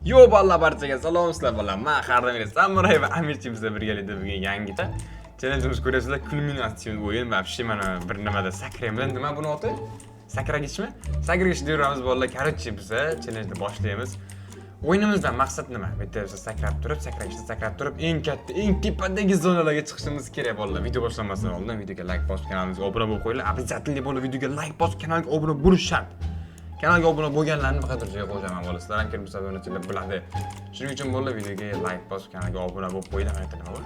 Yo, bolalar, barchaga salom, sizlar bilan man har doim Samuray va Amirchi. Bizlar birgalikda bugun yangicha challengeimiz ko'rasizlar, kulminatsion o'yin. Вообще mana bir nimada sakraymiz. Nima buni oti? Sakragichmi? Sakragich deyveramiz, bolalar. Короче, biza challenge'ni boshlaymiz. O'yinimizdan maqsad nima? Bu yerda biz sakrab turib, sakragichda sakrab turib, eng katta, eng tepadagi zonalarga chiqishimiz kerak, bolalar. Video boshlanmasdan oldin videoga like bosib, kanalimizga obuna bo'lib qo'yinglar. Обязательно, bolalar, videoga like bosib, kanalga obuna bo'lish shart. Kanalga obuna bo'lganlarni faqat joyga qo'yaman, bolalar. Sizlar ham kirib obunachilar biladi. Shuning uchun, bolalar, videoga like bosib, kanalga obuna bo'lib qo'yinglar. Mana yerda nima bor?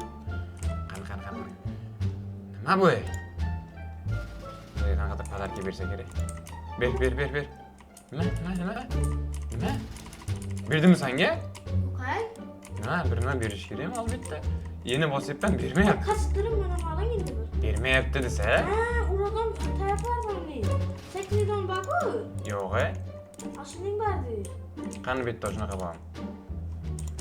Qani, qani, qani. Nima bu? Qanaqadir подарка bersa kerak. Ber, ber, ber, ber. Nima, nima, nima? Nima? Berdimi sanga? Okay. Nima, bir nima berish kerakmi hozir bitta? Yeni bosyapman, bermayapti. Qasdirim mana oling endi bir. Bermayapti desa? Ha, uradan tayyorlar buni. Sakkizidan bor-ku. Yo'q, e. Ashuning bardi. Qani, bitta shunaqa bormi?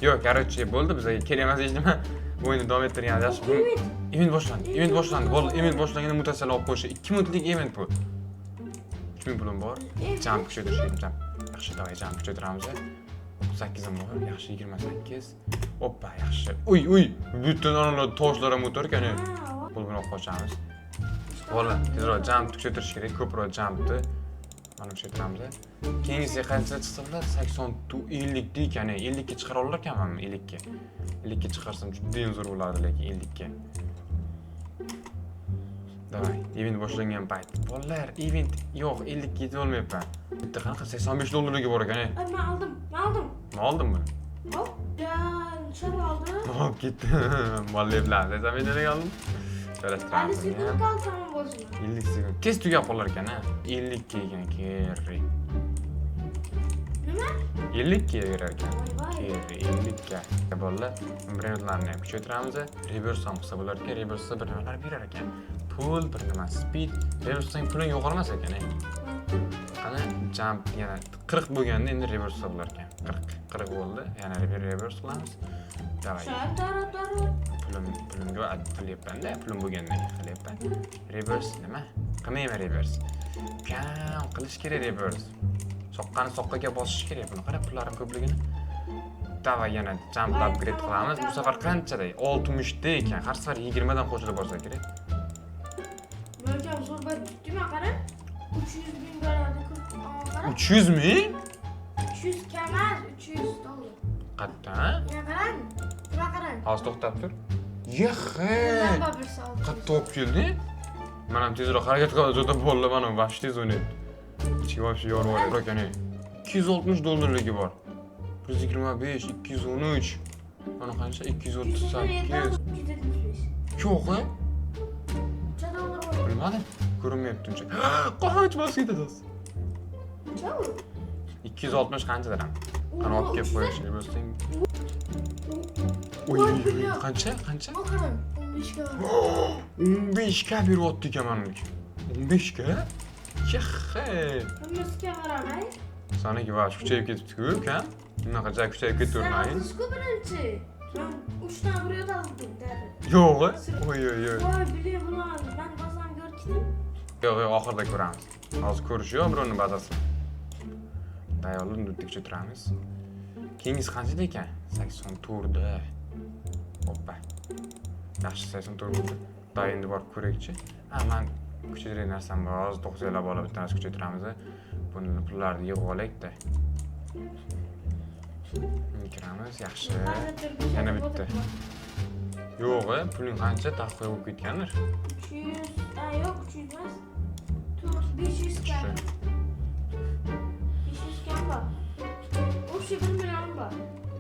Yo'q, короче, bo'ldi, bizga kerak emas hech nima. Bu o'yinni davom ettirgan yaxshi. Event. Event boshlandi. Event boshlandi. Bo'ldi, event boshlanganda mutatsiyalar olib qo'yishi. 2 minutlik event bu. 3000 pulim bor. Jump kuchaytirish kerak, jump. Yaxshi, давай, jump kuchaytiramiz. 38 ham bor. Yaxshi, 28. Oppa, yaxshi. Uy, uy, butun analar toshlar ham o'tar ekan. Ha, Pul bilan qochamiz. Bola, tezroq jump kuchaytirish kerak, ko'proq jumpni. Mana kuchaytiramiz. Keyingisiga qancha chiqsa bo'ladi? 84 50 da ekan. 50 ga chiqara olar ekanman, 50 ga. 50 ga chiqarsam juda ham zo'r bo'lardi, lekin 50 ga. Давай, event boshlangan payt. Bolalar, event yo'q, 50 ga yetib olmayapman. Bitta qanaqa 85 dollarga bor ekan. Ay, men oldim. Men oldim. Nima oldim buni? Hop. Ya, nishon oldim. Nima olib ketdi? Molli bilan 85 dollarga oldim. 50 Joylashtiramiz. Sekund qoldi, tamom bo'lsin. 50 sekund. Tez tugab qolar ekan, ha. 50 ga ekan, kerak. Nima? 50 ga berar ekan. Voy voy. Kerak, 50 ga. Bolalar, brendlarni ham kuchaytiramiz. Reverse ham qilsa bo'lar ekan. Reverse bir nimalar berar ekan. Pul, bir nima, speed. Reverse qilsang puling yo'qolmas ekan, ey. Qani, jump yana 40 bo'lganda endi reverse qilsa bo'lar ekan. 40, 40 bo'ldi. Yana reverse qilamiz. Давай. Shar, tara, tara. Pulimga qilyapman-da, pulim bo'lgandan keyin qilyapman. Reverse nima? Qilmayman reverse. Kam qilish kerak reverse. Soqqani soqqaga bosish kerak. Buni qara, pullarim ko'pligini. Давай, yana jump upgrade qilamiz. Bu safar qanchada? 60 ta ekan. Har safar 20 dan qo'shilib borsa kerak. Bo'lkam zo'r bir tutdimi, qara? 300 ming beradi. Qara. 300 ming? 300 emas, 300 dollar. Qayerdan? Yana qarang. Nima qarang? Hozir to'xtab tur. Yexhe! Bundan bor birsi 600. Qayerda olib kelding? Man ham tezroq harakat qilib, bolalar mana вообще tez o'ynayapti. Ichiga вообще yorib yuboryapti ekan. 260 dollarligi bor. 125, 213. Mana qancha? 238. 275. Yo'q, e? Necha dollar bor? Bilmadim. Ko'rinmayapti uncha. Qoch, bosib ketadi. Necha u? 260 qanchadir ham. Qani, olib kelib qo'yishni bo'lsang. Oy, Voy, billa. qancha? Qancha? O qarang, 15 ga. 15 ga beryapti ekan maniki. 15 ga? Yexhe! Hammasiga qaramay. Saniki вообще kuchayib ketibdi-ku, ukam. Bunaqa ja kuchayib ketavermang. Sen ku birinchi. Men 3 ta bir yo'l oldim dedi. Yo'q, oy oy oy. Voy, bile buni ben bazam ko'rdim. Yo'q, yo'q, oxirida ko'ramiz. Hozir ko'rish yo'q birovni bazasini. Tayyorli bitta kuchaytiramiz. Keyingisi qanchada ekan? 84 da. Oppa. Yaxshi, 84 bo'ldi. Da endi borib ko'raylikchi. Ha, man kuchaytirgan narsam bor. Hozir to'xtanglar, bola, bitta narsa kuchaytiramiz. Buni pullarni yig'ib olaylik-da. Kiramiz, yaxshi. Yana bitta. Yo'q, e, puling qancha taxta bo'lib ketgandir? 300, ha, yo'q, 300 emas. 4 500 kam. 500 kam bor. Общий 1 million bor.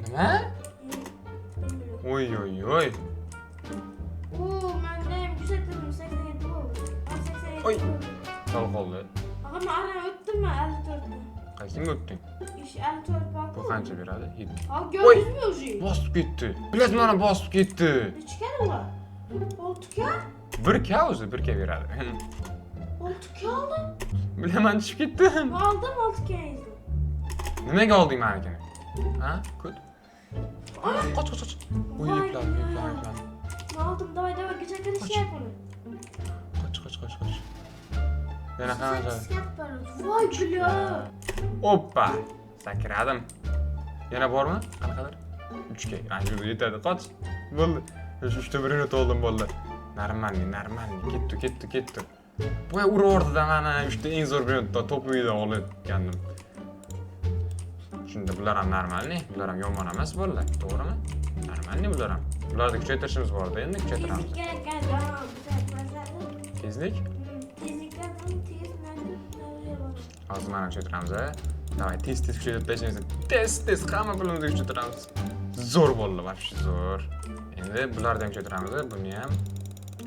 Nima? 1 million. Oy oy oy. O, menda ham kuchaytirdim, 87 bo'ldi. Ha, 87 Oy. bo'ldi. Sal qoldi. Ag'a, men arang o'tdimmi 54 ni? Qaysinga o'tding? Ish 54 bor. Bu qancha beradi? 7. Ha, ko'rdingizmi уже? Bosib ketdi. Bilat mana bosib ketdi. Necha karra ular? 6 ka? 1 ka o'zi 1 ka beradi. 6 ka oldim. Bilaman, tushib ketdim. Oldim 6 kangizni. Nimaga olding manikini? Ha? Kut. Qoch, qoch, qoch. Oy, Voy, epladim, epladim, epladim. Oldim, давай, давай, kuchaytirish kerak buni. Qoch, qoch, qoch, qoch. Yana qancha? 8 ga boradi. Voy, бля. Oppa! Sakradim. Yana bormi? Qanaqadir? 3 ga. Ana shu yetadi. Qoch. Bo'ldi. Shu 3 ta brainrot oldim bolalar. Нормальный, нормальный. Ketdi, ketdi, ketdi. Boya urib mana 3 ta eng zo'r brainrotni topib olgandim. Shunda bular ham нормальный, bular ham yomon emas bolalar, to'g'rimi? Нормальный bular ham. Bularni kuchaytirishimiz bor-da, endi kuchaytiramiz. Tezlik kerak ekan. Tezlik? Tezliklar buni tez Hozir mana kuchaytiramiz, a. Давай, tez tez kuchaytirib tashlaymiz. Tez tez hamma pulimizni kuchaytiramiz. Zo'r bo'ldi, вообще zo'r. Endi bularni ham kuchaytiramiz, buni ham.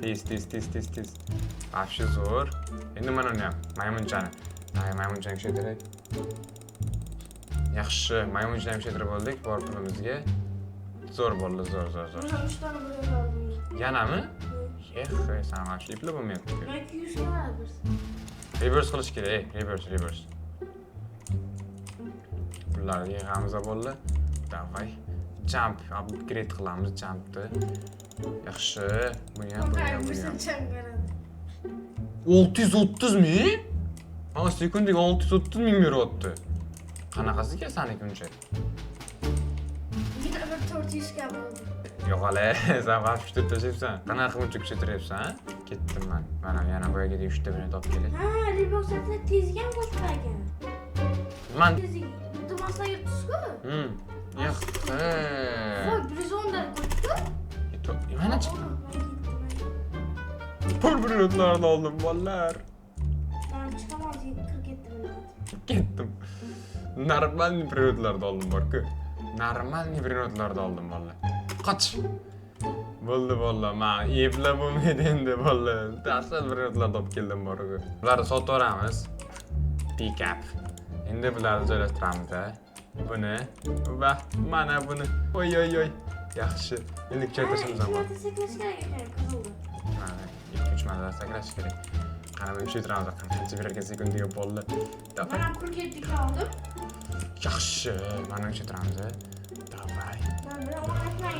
Tez tez tez tez tez. Вообще zo'r. Endi mana uni ham, maymunchani. Давай, maymunchani kuchaytiraylik. Yaxshi, maymunchani ham kuchaytirib oldik bor pulimizga. Zo'r bo'ldi, zo'r, zo'r, zo'r. Mana 3 tane buraya aldım. Yanami? Yex, san вообще eplab bo'lmayapti. Belki 100 ga vardır. Reverse qilish kerak, reverse, reverse. Pullarni yig'amiz bo'ldi. Давай. Jump upgrade qilamiz jumpni. Yaxshi. Buni ham, buni ham, buni ham. 630 ming? Ha, sekundiga 630 ming beryapti. Qanaqasiga saniki uncha? Yine bir 400 ga bo'ldi. Yo'q hali, sen вообще kuchaytirib tashlayapsan. Qanaqa qilib uncha kuchaytiryapsan? Ketdim man. Mana yana boyagidek 3 ta buni topib kelay. Ha, reverse tezlik ham qo'shib ekan. Man Tezlik bitta masa yurtisiz-ku. Yo'q. Voy, 110 dan qo'shibdi. Mana chiqdi. Pul brainrotlarni oldim, bolalar. Ben chiqamam, 47 million. Ketdim. Нормальный brainrotlarni oldim bor-ku. Нормальный brainrotlarni oldim bolalar. Qoch. Bo'ldi bolalar, man eplab bo'lmaydi endi bolalar. Dahshat brainrotlarni olib keldim bor-ku. Bularni sotib yuboramiz. Pick up. Endi bularni joylashtiramiz, a. Buni va mana buni. Oy oy oy. Yaxshi. Endi kuchaytirishimiz ham bor. Marta sakrash kerak ekan qizilda. Mana 2-3 marta sakrash kerak. Qani buni kuchaytiramiz. Qancha berar ekan sekundiga bolalar. Давай. Ben ham 47 ga oldim. Yaxshi. Mana kuchaytiramiz. Давай. Ben bilan o'ynatmang.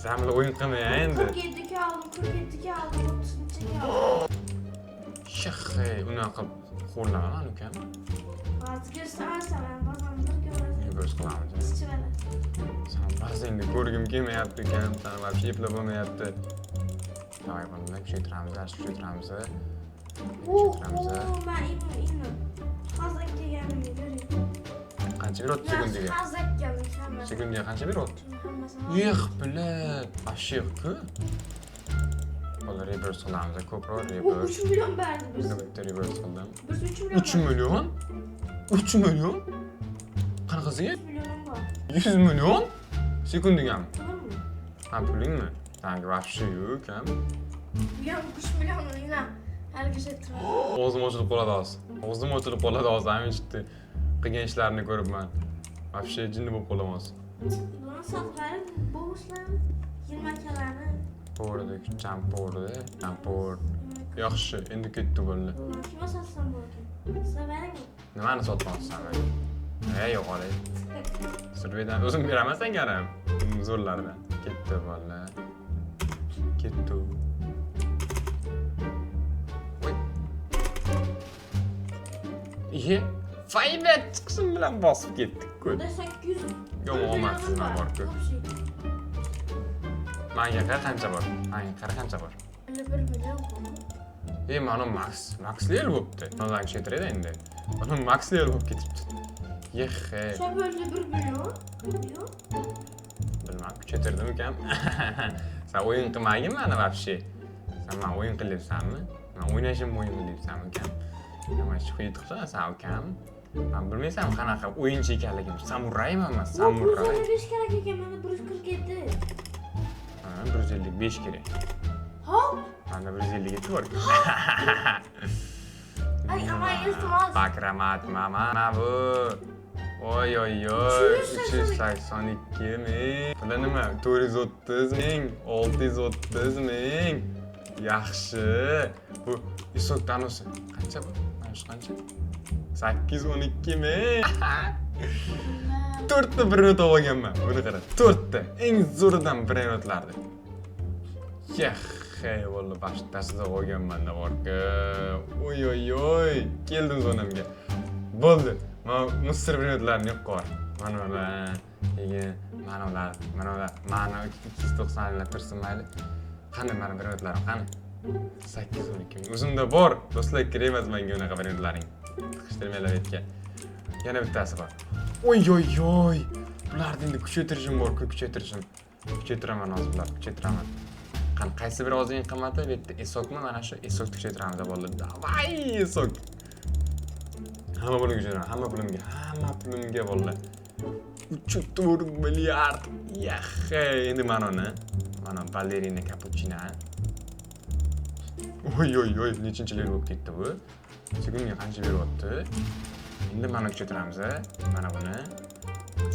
Sen bilan o'yin qilmay endi. 47 ga oldim, 47 ga oldim, 30 ga oldim. Yaxshi, unaqa qilib xo'rlama mani ukam. Hozir ko'rsataman, ben bozorda bir ko'rasan. Reverse qilamiz. Chichivalar. San bazangni ko'rgim kelmayapti ukam. San вообще eplab bo'lmayapti. Давай, bolalar, kuchaytiramiz, yaxshi kuchaytiramiz. Kuchaytiramiz. Oh, ben iyiyim, Hazak kelganimga ko'ring. Qancha beryapti sekundiga? Hazak keldim hammasi. Sekundiga qancha beryapti? Hammasi. Yo'q, блядь, вообще ku. Bola reverse qilamiz, ko'proq Bu reverse. 3 milyon berdi biz. Buni bitta reverse qildim. Biz 3 milyon. 3 million? 3 million? Qanaqasiga? 3 milyonum bor. 100 million? Sekundigami? Tamam mı? Ha, pulingmi? Sanki вообще yo'q, ukam. Bu ham 3 milyon yine. Herkese ettirmem. Og'zim ochilib qoladi hozir. Og'zim ochilib qoladi hozir. Amin chiqdi. Qilgan ishlarini ko'ribman. Вообще jinni bo'lib qolaman hozir. Bunu satlarım, bonuslarım, 20 kalarını. To'g'ri, jump to'g'ri, jump. Yaxshi, endi ketdi bo'ldi. Kime satsam bu ekan? Size vereyim mi? Nimani sotmoqchisan menga? E, yo'q olay. Surbedan o'zim beraman senga ham. Zo'rlardan. Ketdi bola. Ketdi. Voy. Iye, fayda chiqishim bilan bosib ketdik-ku. Burada 800. Yomon omadsizman bor-ku. Manga qara qancha bor? Manga qara qancha bor? 51 milyon bu. E, mana max, max level bo'libdi. Mana kuchaytiradi endi. Mana max level bo'lib ketibdi. Yexhe. Sen böyle 1 milyon. Milyon. Bilmam, kuchaytirdim ukam. Sen o'yin qilmagin mani вообще. Sen man o'yin qilyapsanmi? Man o'ynashim o'yin qilyapsanmi ukam? Nima ish qilibsan sen ukam? Man bilmaysan qanaqa o'yinchi ekanligimni. Samurayman man, Bu samuray. 155 kerak ekan, menda 147. Ha, 155 kerak. Hop. Manda 157 bor. Ay ama iltimos. Bakramat mama bu. Oy oy oy, 382 ming. Bular nima? 430 ming, 630 ming. Yaxshi. Bu Isok Thanos qancha bu? Mana shu qancha? 812 ming. To'rtta brainrot olganman. Buni qara. To'rtta. Eng zo'ridan brainrotlarni. Yaxshi, valla boshtasida olganman borku. Oy oy oy, keldim zonamga. Bo'ldi. Mana Misr brainrotlarini yo'q qor. Mana ular, keyin mana ular, mana ular, mana 290 lar tursin mayli. Qani mani brainrotlarim, qani? 812 ming. O'zimda bor. Do'stlar, kerak emas menga unaqa brainrotlaring. Tiqishtirmanglar bu yerga. Yana bittasi bor. Oy oy oy. Bularni endi kuchaytirishim bor-ku, kuchaytirishim. Kuchaytiraman hozir bularni, kuchaytiraman. Qani qaysi biri hozir eng qimmati? Bu yerda Esokmi? Mana shu Esokni kuchaytiramiz bo'ldi. Давай, Esok. Hamma pulimga kuchaytiraman, hamma pulimga, hamma pulimga bo'ldi. 3,4 milliard. Yaxshi. Endi mana uni. Mana Балерина Капучина. Oy oy oy, nechinchi level bo'lib ketdi bu? Sekundiga qancha beryapti? Endi mana kuchaytiramiz, mana buni.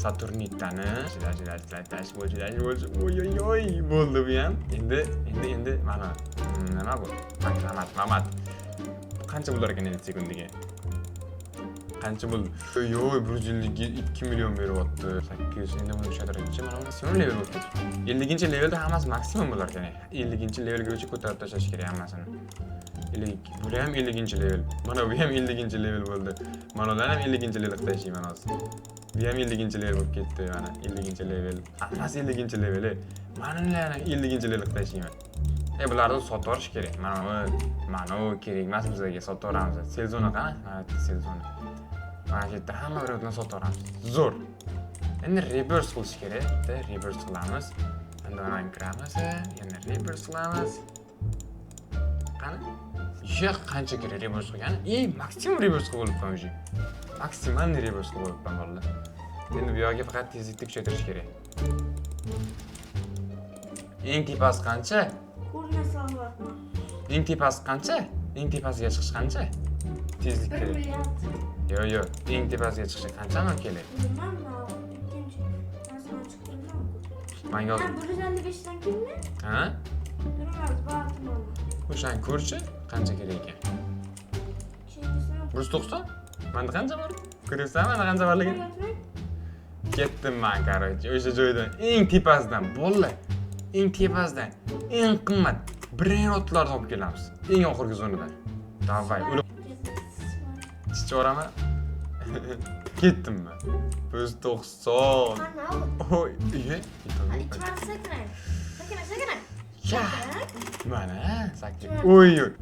Saturnitani. Chida, chida, chida, tash bo'l, chida, bo'l. Oy oy oy, bo'ldi bu ham. Endi mana nima bu? Mamat, mamat. Qancha bo'lar ekan endi sekundiga? Qancha bo'ldi? Oy oy, 152 million beryapti. 800. Endi buni kuchaytirguncha mana maksimum level bo'lib ketdi. 50-levelda hammasi maksimum bo'lar ekan. 50-levelgacha ko'tarib tashlash kerak hammasini. 52. Bular ham 50-level. Mana bu ham 50-level bo'ldi. Mana ular ham 50-level qilib tashlayman hozir. Bu ham 50-level bo'lib ketdi, mana 50-level. Hammasi 50-level. Mana ular ham 50-level qilib tashlayman. E, bularni sotib yuborish kerak. Mana bu, mana u kerak emas bizga, sotib yuboramiz. Sell zona qani? Mana bu yerda sell zona. Mana shu yerda hamma bir sotib yuboramiz. Zo'r. Endi rebirth qilish kerak. Bitta rebirth qilamiz. Endi mana kiramiz, yana rebirth qilamiz. Qani? Yo'q, qancha kerak rebirth qilgani? E, maksimum rebirth qilib bo'libman уже. Максимальный rebirth qilib bo'libman bolalar. Endi bu yoqga faqat tezlikni kuchaytirish kerak. Eng tepasi qancha? Ko'rmasa olyapman. Eng tepasi qancha? Eng tepasiga chiqish qancha? Tezlik 1 kerak. milliard. Yo'q, yo'q. Eng tepasiga chiqish qancha kerak? Bilmam, man ikkinchi narsani chiqtirdim. Manga Ha, hozir. 155 dan kimmi? Ha? Durmaz, bor. O'shani ko'rchi, qancha kerak ekan. Ikkinchisini 190? Manda qancha bor? Ko'ryapsanmi, manda qancha borligini? Ketdim man, короче, o'sha joydan, eng tepasidan, bolalar, eng tepasidan, eng qimmat brainrotlarni olib kelamiz. Eng oxirgi zonadan. Давай, o'lib chichib yuboraman. Ketdim man. 190. Qani? Oy, iye. Ikki marta sakrang. Sakra, sakra. Ya. Mana, sakkiz. Oy, oy.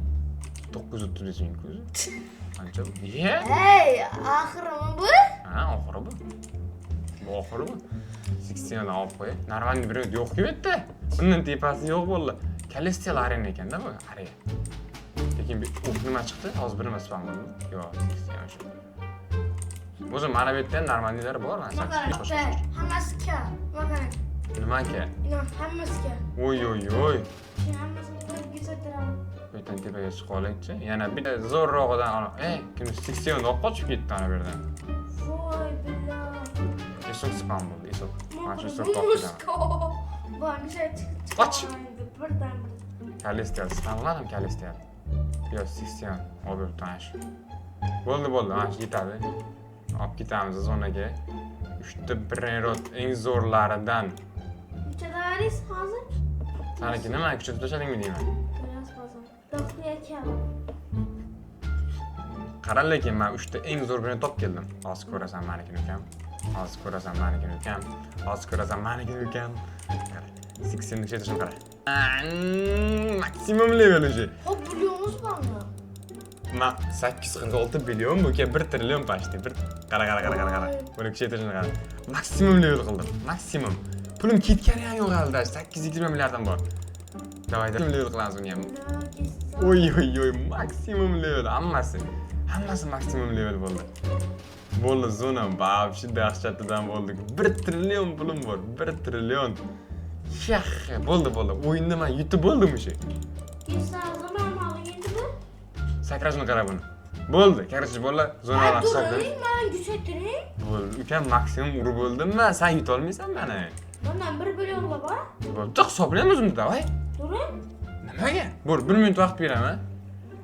935 ming ko'zi. Qancha bu? Iye. Ey, oxirimi bu? Ha, oxiri bu. Bu oxiri bu. 60 dan olib qo'y. Нормальный brainrot yo'q-ku bu yerda. Undan tepasi yo'q bo'ldi. Celestial Arena ekanda bu, arena. Lekin bir o'q nima chiqdi? Hozir bir nima spam bo'ldi. Yo'q, 60 o'sha. O'zi mana bu yerda ham нормальный lar bor, mana Qarang, hammasi ka. Qarang. Nima aka? Inon, hammasi ka. Oy oy oy. Shu hammasini qo'yib kuchaytiraman. Bu yerdan tepaga chiqib olaylikchi. Yana bitta zo'rrog'idan ol. Ey, kim 60 olib qochib ketdi ana bu yerdan. Voy billah. Esok spam bo'ldi, esok. Mana shu esokni olib ketaman. Voy, nisha chiqib Och. Birdan bir. Celestial spam qiladim, Celestial. Yo'q, 60 olib yuribdi mana shu. Bo'ldi, bo'ldi, mana shu yetadi. Olib ketamiz zonaga. Uchta brainrot eng zo'rlaridan. Necha davaringiz hozir? Saniki nima kuchaytirib tashladingmi deyman. Ko'rasiz hozir. Do'xtiya kam. Qara, lekin men uchta eng zo'r birini topib keldim. Hozir ko'rasan manikini, ukam. Hozir ko'rasan manikini, ukam. Hozir ko'rasan manikini, ukam. Qara. 80 kuchaytirishni qara. Maksimum level уже. Hop, biliyonuz bormi? Ma 846 billion bu uka, 1 trillion почти. Bir qara, qara, qara, qara, qara. Buni kuchaytirishni qara. Maksimum level qildim. Maksimum. Pulim ketgani ham yo'q hali даже. 820 milliardim bor. Давай, level qilamiz uni ham. Oy oy oy, maksimum level hammasi. Hammasi maksimum level bo'ldi. Bo'ldi, zona вообще dahshatidan bo'ldi. 1 trillion pulim bor, 1 trillion. Yah, bo'ldi, bo'ldi. O'yinni men yutib bo'ldim o'sha. Keyin endi bu. Sakrashni qara buni. Bo'ldi, короче, bolalar, zonalar hisoblaymiz. Turing, mana kuchaytiring. Bo'ldi, ukam, maksimum urib bo'ldim-man, sen yuta olmaysan meni. Bundan 1 billionla bor. Bo'ldi, hisoblaymiz unda, давай. Turing. Nimaga? Bo'l, 1 minut vaqt beraman.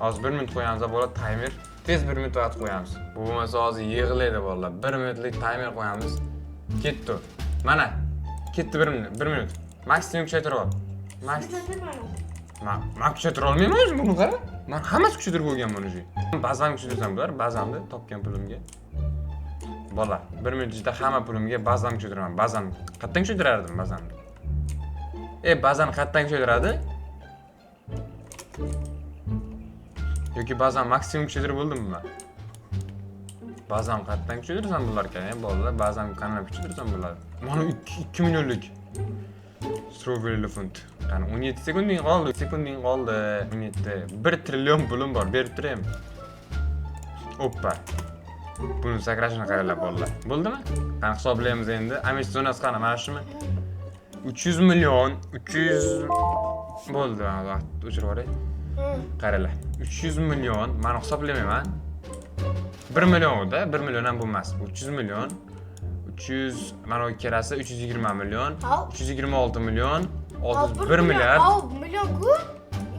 Hozir 1 minut qo'yamiz, bola, taymer. Tez 1 minut vaqt qo'yamiz. Bu bo'lmasa hozir yig'laydi bolalar. 1 minutlik taymer qo'yamiz. Ketdi. Mana. Ketdi 1 minut, 1 minut. Maksimum kuchaytirib ol. Maks Kuchaytirmayman. Man kuchaytira olmayman o'zim, buni qara. Man hammasi kuchaytirib bo'lganman уже. Ba'zan kuchaytirsam bo'lar, ba'zanda topgan pulimga. Bola, 1 minut ichida hamma pulimga bazam kuchaytiraman. Bazam. Qayerdan kuchaytirardim bazamni? Bazam qayerdan kuchaytiradi? Yoki bazam maksimum kuchaytirib bo'ldimmi man? Bazam qayerdan kuchaytirsam bo'lar ekan, bolalar? Bazam qanday kuchaytirsam bo'ladi? Mana 2 millionlik Strawberry Elephant. Qani 17 sekunding qoldi, sekunding qoldi. 17. 1 trillion pulim bor, berib turaymi? Oppa. Buni sakrashini qaranglar bolalar. Bo'ldimi? Qani hisoblaymiz endi. Amish zonasi qani, mana shumi? 300 million, 300 bo'ldi, mana vaqt o'chirib yuboray. Qaranglar. 300 million, men hisoblamayman. 1 million udi, 1 million ham bo'lmas. 300 million, 300, mana bu ikkalasi 320 million, 326 million, 601 milliard. Al million-ku.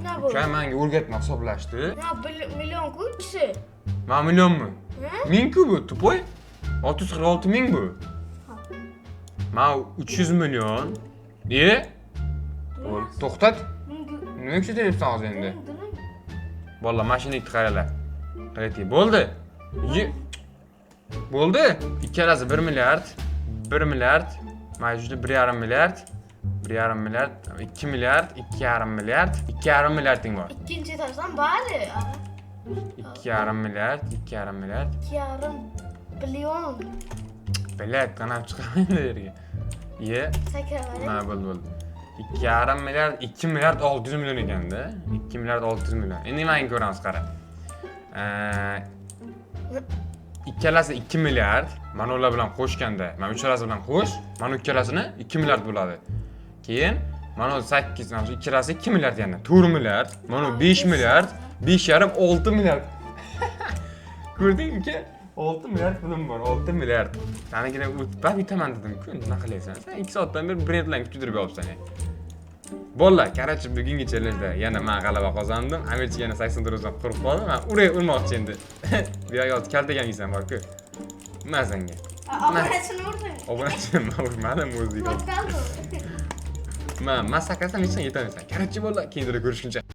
Ina bu. Uka, menga o'rgatma hisoblashni. Na million-ku ikkisi. Mana millionmi? Ha? Ming-ku bu, tupoy. 646 ming bu. Mana 300 million. To'xtat. Nima kuchaytiryapsan hozir endi? Bolalar, mashinani qaranglar. Qaraytik, bo'ldi. Bo'ldi. Ikkalasi 1 milliard, 1 milliard, mana shu 1,5 milliard, 1,5 milliard, 2 milliard, 2,5 milliard, 2,5 milliarding bor. Ikkinchi etajdan bari. 2,5 milliard, 2,5 milliard. 2,5 billion. Bilat, qanab chiqaman bu yerga. Ye. Sakrab. Ha, bo'ldi, bo'ldi. 2,5 milliard, 2 milliard 600 million ekanda. 2 milliard 600 million. Endi nimani ko'ramiz, qara. Ikkalasi 2 milliard, mana ular bilan qo'shganda, mana uchalasi bilan qo'sh, mana ikkalasini 2 milliard bo'ladi. Keyin mana u 8, mana shu ikkalasi 2 milliard yana, 4 milliard, mana u 5 milliard, 5,5, 6 milliard. Ko'rding uka? 6 milliard pulim bor, 6 milliard. Sanigina o'tib yutaman dedim-ku, nima qilyapsan? Sen 2 soatdan beri brendlarni kuydirib yopsan. Bolalar, qarachi bugungi challengeda yana men g'alaba qozondim. Amirchi yana 84 dan qurib qoldi. Men uray urmoqchi endi. Bu yoqga hozir kaltak ham yeysan bor-ku. Nima senga? Obunachini urding. Obunachini men urmadim o'ziga. Nima qildi? Men sakrasam hech qachon yetolmaysan. Qarachi bolalar, keyingi ko'rishguncha.